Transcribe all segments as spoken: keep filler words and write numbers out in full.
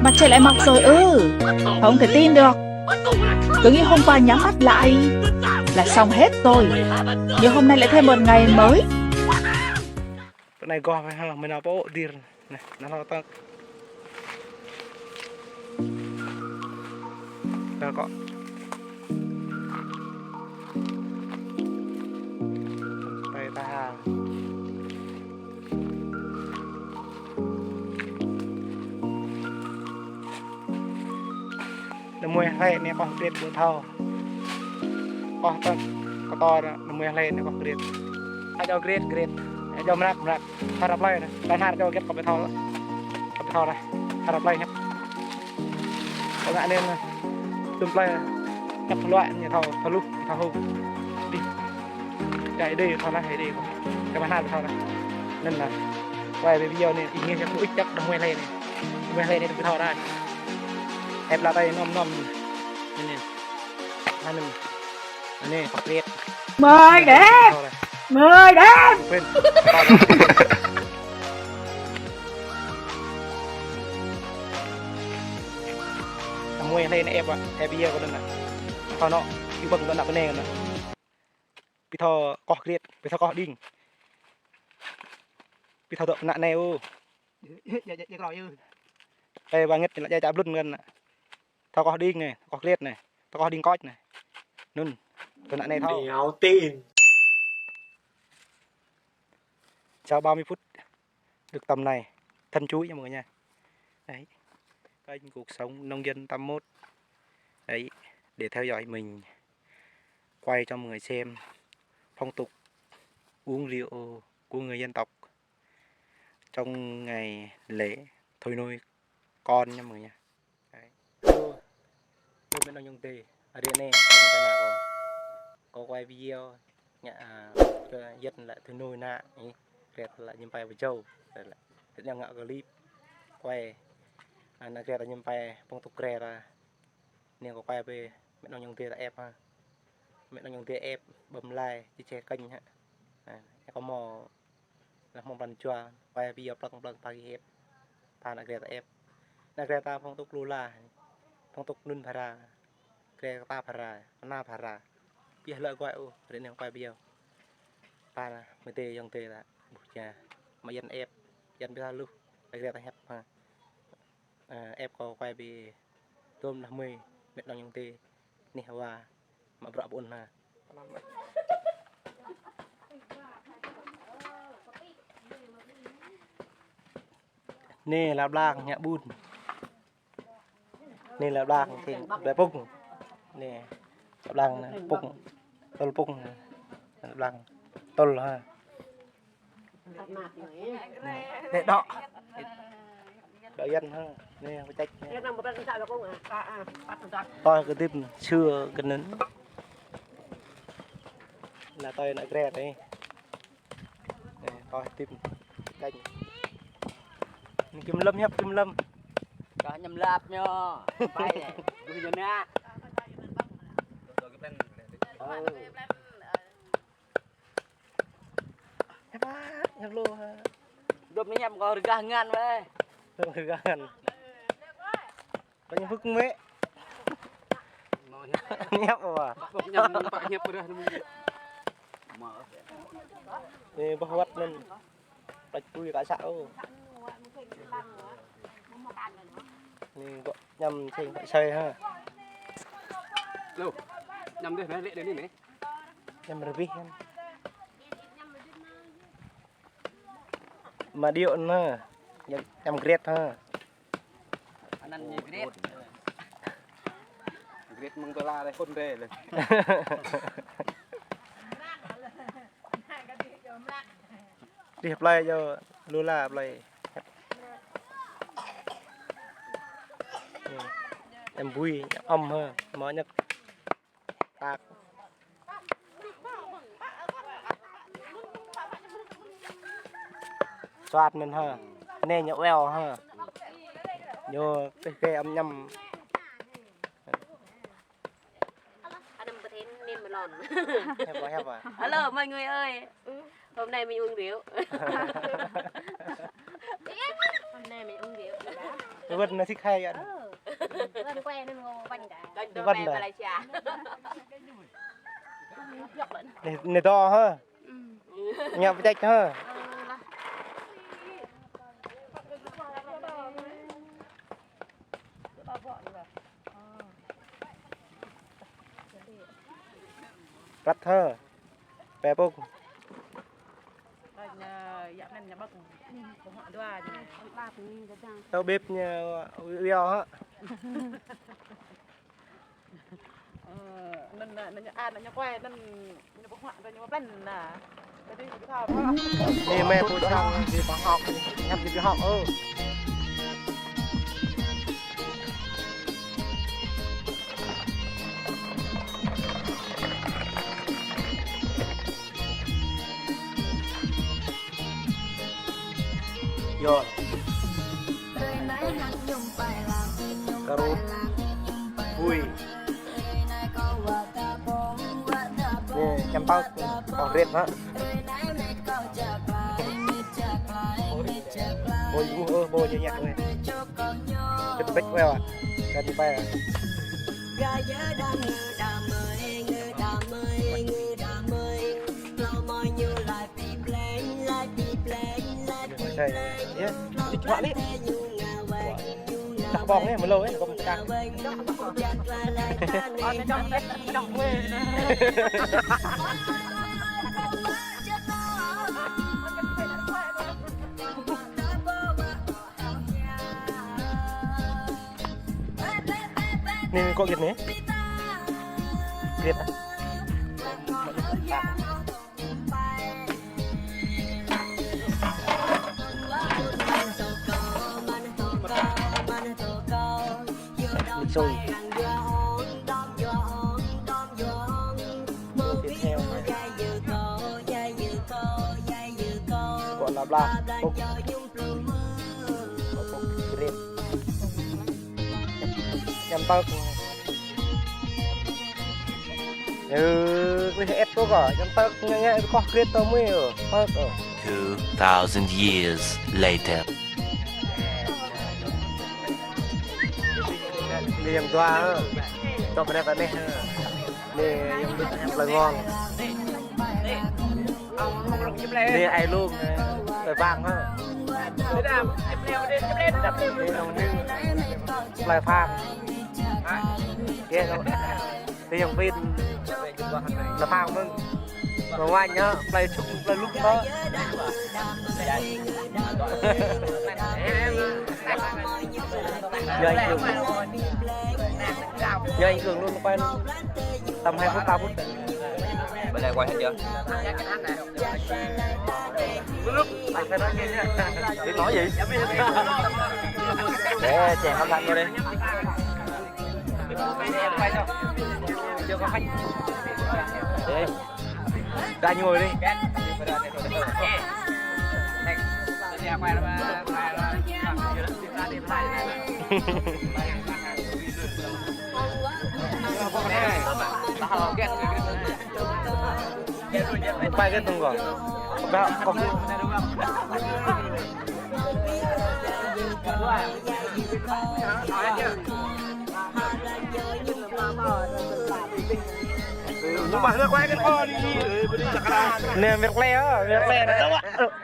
Mặt trời lại mọc rồi ư? Không thể tin được. Cứ nghĩ hôm qua nhắm mắt lại là xong hết rồi. Nhưng hôm nay lại thêm một ngày mới. Bữa nay goh phải ha, mình nào bố dir. Nè, nó lo tao. Tao có. Tay ta ha. Nă mui hlơi anai koh kriet ƀu thâo. Koh tơ, kơtor nă mui hlơi anai koh kriet. Hă djơ̆ kriet, kriet. Hă djơ̆ mrak, mrak. Hơră plơi anai. Tơ hơră djơ̆ kriet kơ ƀu thâo. Kơ ƀu thâo anai. Hơră plơi hiăp. Kơ ngă anai anai. Tơm plơi anai. Hiăp luă anai thâo, thâo luh, thâo hŭ. Đi. Chạy đi, thâo anai, đi. Kơ ƀu hơră thâo anai. Anŭn anai. Quay video anai, ih ngeh hiăp luă ih čăk nă mui hlơi anai. Nă mui hlơi anai ƀu thâo đơi. Ĕp lă tơi nom nom. Anai. Anai. Anai, koh kriet. Mơi đêm. Mơi đêm. Quên. Nă mui hlơi anai ĕp, ĕp ia kơ anŭn anai. Thâo anŭn, ih ƀơ̆ng anŭn anai pơ anai anŭn. Ƀu thâo koh kriet, ƀu thâo koh đing. Ƀu thâo dŏ pơ anăp anai ôh. Ê, ba ngĕt lă djai čă blŭn ngăn anai. Thâo koh đing anai, koh kriet anai, thâo koh đing koč anai. Anŭn, tơ anăp anai thâo. Đéo tin. Sau ba mươi phút được tầm này, thân chuối nha mọi người nha. Đấy, kênh Cuộc Sống Nông Dân tám mốt. Đấy, để theo dõi mình, quay cho mọi người xem phong tục uống rượu của người dân tộc trong ngày lễ thôi nuôi con nha mọi người nha. Đấy. Ơ, ơ, mĕt nŏng ayŏng adơi, ră anai, kâo mơ̆n tơnă kâo. Kâo quay video, ngă, a, kơ yơ̆t lĕ thôi nuôi ană, ih, ră lĕ ñu pơai pơjâo, ră lĕ, ră anai ngă clip, quay, a, ană ră ta ñu pơai phong tục ră ta. Anai kâo quay brơi mĕt nŏng ayŏng adơi ta ĕp ha. Mĕt nŏng ayŏng adơi ĕp, bấm like, chia sẻ kênh ha. A, kâo hmâo Lăm hmâo pran jua, quay video plăng plăng pagi ĕp. Ta ană Greta ĕp. Ană Greta phong tục lu la. Phong tục anŭn phara. Greta phara, ană phara. Pioh lơ guai ôh, ră anai quay video. Ta ană mơ̆ tê ayŏng adơi ta. Ƀuh ča. Mă Yuan ĕp. Yuan pioh luh. Ană Greta hiăp ha. Ơ, ĕp kâo quay bi tôm ană mơi, mĕt nŏng ayŏng adơi. Anih wa, mă bruă ƀun ha. Anai la blang ngă ƀun. Anai la blang kơ blai pŭng. Anai la blang anai pŭng. Tơl pŭng. La blang. Tơl ha. Anai đŏk. Đŏk Yuan ha. Anai pơčĕč. Tơl kơ tip sưa kơ anŭn. Anai tơl ană Greta anai. Anai tơl tip kênh. Anai Kim Lâm hiăp Kim Lâm. Kơ ñăm lăp ñu. Pai. Ƀuh ñu anai. Hiăp, hiăp lu ha. Dŏp anai hiăp kâo rơgah ngăn weh. Rơgah ngăn. Kâo ñu hơ̆k mĕ. Hiăp apa? Anai bah wăt anŭn. Plĕč pui kơ să ôh. Anai gŏ ñăm sing pă sai ha. Lu. Ñăm dih, neh, lĕ dih anai, neh. Ñăm rơbih kan. Mă điêu anŭn ha. Ñăm, ñăm Greta ha. Anăn ñu Greta. Greta mơ̆ng tơla dih, kŭn dih lĕ. Dih plơi yơh, lu la plơi. Em bui, em ôm ha, mă ñăk. Tak. Soat anŭn ha. Anai ñu weo ha. Ñu tih kơ ăm ñăm. Ăn bơ thêm nên melon. Hiăp apa, hiăp apa? Alo, mọi người ơi. Hôm nay mình uống rượu. Tơ wơ̆t anai sĭt hai yă. Ơ. Wơ̆t quay anŭn ngô wơ̆t đa. Wơ̆t đa. Anai, anai dŏ hă? Ñu pơčĕč hă? Prăt hă? Pĕ pŭk. Tơ bếp ñu, ơ, hă? Ơ, anŭn, anŭn ñu ăn, anŭn ñu quay, anŭn ñu pơhuă, anŭn ñu pơplĕn, anŭn. Anai mơi pô sang, ñu pơhŏk, ñu pơhŏk, ơ. Yơh. Kơrup. Ui. Anai, čăm tơk, kâo rĕt hă. Ôi, ơ, ơ, ơ, ơ, ơ. Kơtơpĕč wơ̆t. Kơtơpĕč. Ơ, yơh, đi čuă đi. Đah ƀơ̆ng anai, mơlâo anai, kâo mơ̆ čang. Anai, kâo git anai. Git. Sui. Tiếp theo. Kâo lap lap. Ôh. Ôh, ôh, grip. Čăm tơk. Ơ, wih ĕt kâo kơ, čăm tơk ngă ngă kơ grip tơ mui ơ, tơk ơ. Two thousand years later. Anai ayŏng dua ơ. Tŏ bơnai ta anai ơ. Anai ayŏng dua plơi Ngol. Anai ai Lung, plơi Pang ơ. Anai ayŏng dua plơi Pang. Yơh, ayŏng Vin, plơi Pang mơ̆n. Mơ̆ng wañ hă, plơi Čŭk, plơi Lŭk hă. Ñu anh Cương. Ñu anh Cương luôn quay luôn. Tầm hai phút, ba phút. Bên này quay hết chưa? Biết nói gì? Để chèn không thành vô đi. Để. Ra ngồi đi. Quay cái tung kơ. Ba, kơ. Anai, mĕt lĕ, mĕt lĕ.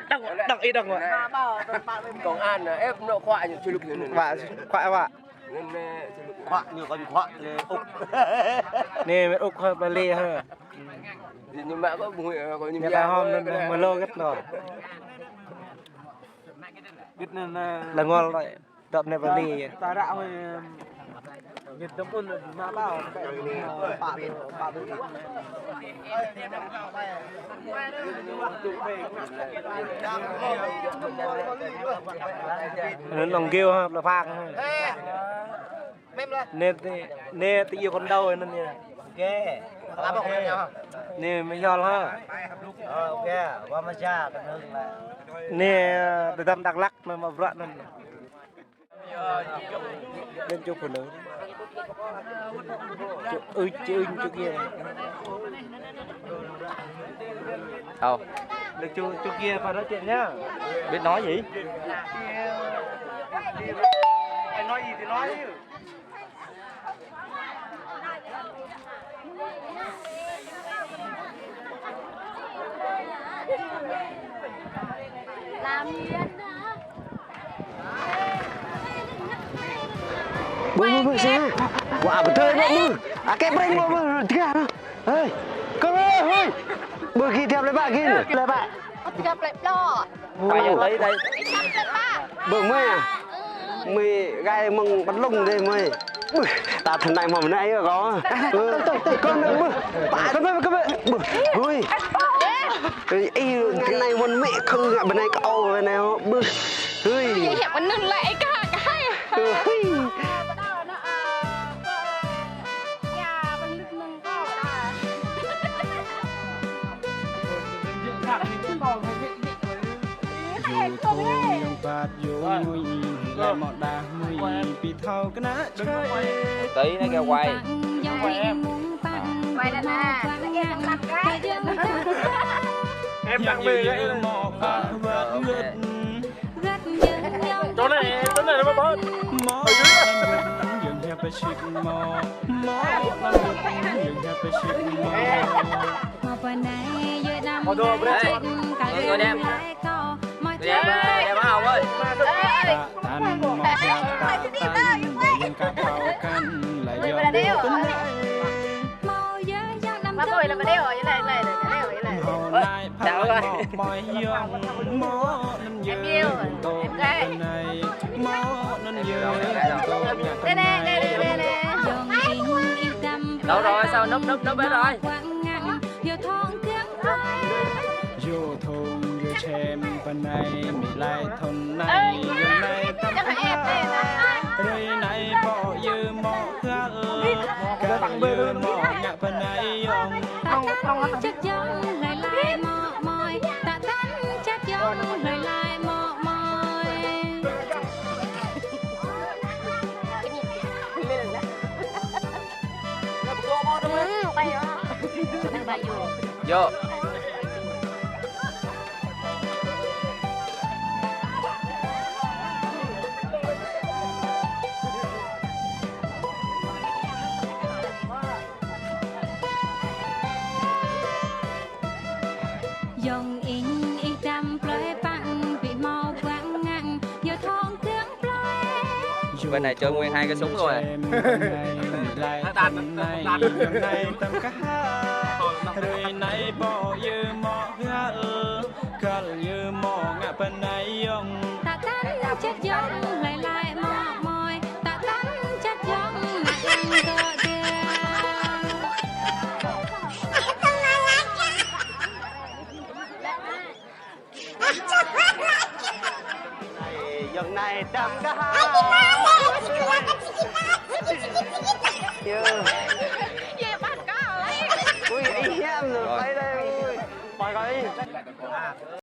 Đŏng, đŏng, đŏng. Công an, ĕp nŏ khua ñu čuluk ñu. Wă, khua wă. Anai, mĕt Uk hă, Bali hă. Ñu mă kơ mui, kơ ñu mă hom, anŭn mơlâo git nŏ. Git anŭn, ơ, lăng ngol đơi. Tŏp anai Bali yơh. Ta ră hơi, git tơpun mă bao. Anŭn lăng gêu hă, plơi Pang hă. Anai tơ, anai tơ iâu kơ đâo anŭn yơh. Anai mơ̆ yol hă. Anai tơdăm Dak Lak anŭn mă bruă anŭn. Anŭn čô pơnơ̆ng. Čô ưč, čô ưč, čô kiơ. Ơ. Lĕ čô, čô kiơ phải nói chuyện nhá. Biết nói gì? Nói gì thì nói chứ. Ƀơ̆, ƀơ̆, ƀơ̆, sĭt. Wah, ƀơ̆ tơi, ƀơ̆, ƀơ̆. Akĕ breng, ƀơ̆, ƀơ̆, tiga, nah. Hơi, kơ ƀơ̆, hơi. Ƀơ̆, gih tiap lĕ, ƀă, gih lĕ, ƀă. Tiga plek plô. Ƀơ̆, ƀơ̆. Ih, tiap plek, ƀă. Ƀơ̆, mơi ah. Mơi gai mơ̆ng Băn Lung dih, mơi. Ƀơ̆, ta thơ̆n anai mơ̆ anai yơh kâo. Ơ, kơ ƀơ̆, ƀơ̆. Kơ ƀơ̆, kơ ƀơ̆. Ƀơ̆, hơi. Ơ, ih, thơ̆n anai mơ̆n mĕ khư ngă bơnai kâo bơnai hŏ. Ƀơ̆. Hơi. Ơ, hơi. Yua thong yong pat yua mui, lai mŏ đah mui, pi thâo kơnă čơ̆. Tí nó kêu quay. Quay lên nè. Em đang về đấy. Mŏ kơ wơ̆t ngơ̆t. Găt yơ̆ng yơ̆ng. Chỗ này, chỗ này nó bớt. Mŏ. Ở dưới. Yơ̆ng hiăp pơsĭt mŏ. Mŏ. Yơ̆ng hiăp pơsĭt mŏ. Mŏ pơ anai yơ̆ đăm. Ê, người đẹp. Người đẹp, người đẹp áo ơi. Ê, ê. Ơ, ơ. Tan mŏ hiăp ta tan, yơ̆ng ka thâo kăn, la yơ̆ng pơ anai. Mâo yơ̆ yơ̆ng đăm. Ba bơi là ba đeo, như này, này, này, đeo, như này. Hơnai pha mŏ mơi yơ̆ng, mŏ anŭn yơ̆. Em yêu, em gái. Mŏ anŭn yơ̆. Đây, đây, đây, đây, đây, đây. Yơ̆ng ih, ih đăm. Đâu rồi, sao núp, núp, núp hết rồi? Yua thong kiăng plơi. Yua thong yua čem pơ anai, mĭ lai thŏn anai, yơ̆ng anai tăm kơ ha. Hrơi anai ƀô̆ yơ̆ mŏ găl, găl yơ̆ mŏ ngă pơ anai yơ̆ng. Ta tăn čăt yơ̆ng lai lai mŏ mơi, ta tăn čăt yơ̆ng lai lai mŏ mơi. Yơ̆. Yơ̆ng ih, ih đăm plơi păng, ƀu hmâo ƀơ̆ng ngăn, yua thong kiăng plơi. Bên này Trương Nguyên hai cái súng rồi. Hai tàn, tàn. Hrơi anai ƀô̆ yơ̆ mŏ găl, găl yơ̆ mŏ ngă pơ anai yơ̆ng. Ta tăn čăt yơ̆ng lai lai mŏ mơi, ta tăn čăt yơ̆ng ngă yơ̆ng kơ dia. Yơ̆ng anai đăm kơ ha. Yơ̆. Yơ̆, bắt cậu ấy. Ui, ih hiam rồi, quay đây, ui. Quay coi.